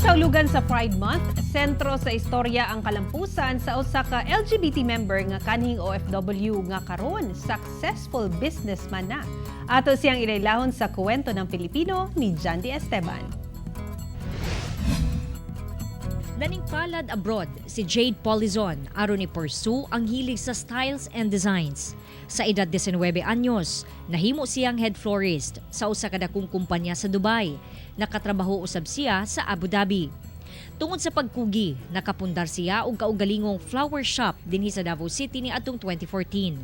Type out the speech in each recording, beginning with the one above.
Saulugan sa Pride Month, sentro sa istorya ang kalampusan sa usa ka LGBT member nga kanhing OFW nga karon successful businessman na. Ato siyang ilaylahon sa Kuwento ng Pilipino ni Jandy Esteban. Naningpalad abroad si Jade Polizon aron i-pursue ang hilig sa styles and designs. Sa edad 19 anyos, nahimo siyang head florist sa usa ka dakong kumpanya sa Dubai. Nakatrabaho usab siya sa Abu Dhabi. Tungod sa pagkugi, nakapundar siya og kaugalingong flower shop dinhi sa Davao City niadtong 2014.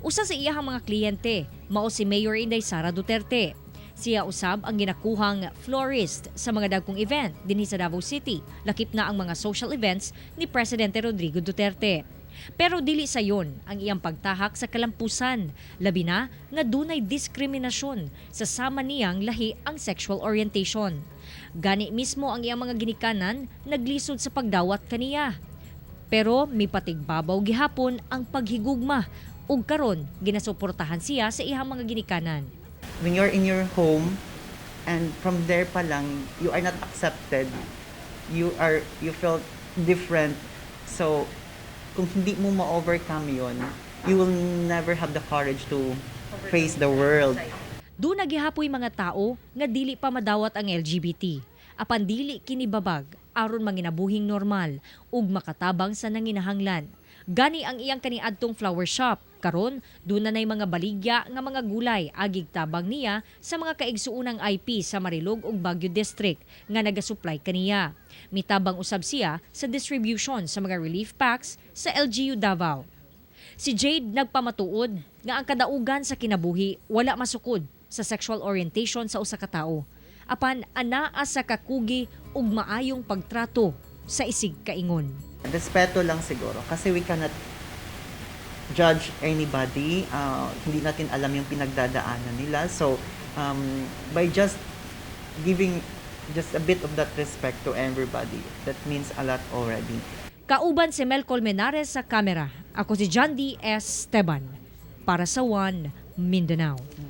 Usa sa iyahang mga kliyente mao si Mayor Inday Sara Duterte. Siya usab ang ginakuhang florist sa mga dagkong event dinhi sa Davao City, lakip na ang mga social events ni Presidente Rodrigo Duterte. Pero dili sayon ang iyang pagtahak sa kalampusan, labi na nga dunay diskriminasyon sa sama niyang lahi ang sexual orientation. Gani mismo ang iyang mga ginikanan naglisod sa pagdawat kaniya. Pero mipatigbabaw gihapon ang paghigugma ug karon ginasuportahan siya sa iyang mga ginikanan. When you're in your home and from there pa lang you are not accepted, you felt different. So kung hindi mo ma-overcome yon, you will never have the courage to face the world. Duna gihapoy mga tao nga dili pa madawat ang LGBT. Apan dili kini babag aron manginabuhing normal ug makatabang sa nanginahanglan. Gani ang iyang kaniadtong flower shop karon duna nay mga baligya nga mga gulay agig tabang niya sa mga kaigsuonang IP sa Marilog ug Baguio District nga nagasupply kaniya. Mitabang usab siya sa distribution sa mga relief packs sa LGU Davao. Si Jade nagpamatuod nga ang kadaugan sa kinabuhi wala masukod sa sexual orientation sa usa ka tawo. Apan anaa sa kakugi ug maayong pagtrato sa isig kaingon. Respeto lang siguro kasi we cannot judge anybody. Hindi natin alam yung pinagdadaanan nila. So by just giving just a bit of that respect to everybody, that means a lot already. Kauban si Mel Colmenares sa kamera. Ako si John D. S. Esteban para sa One Mindanao.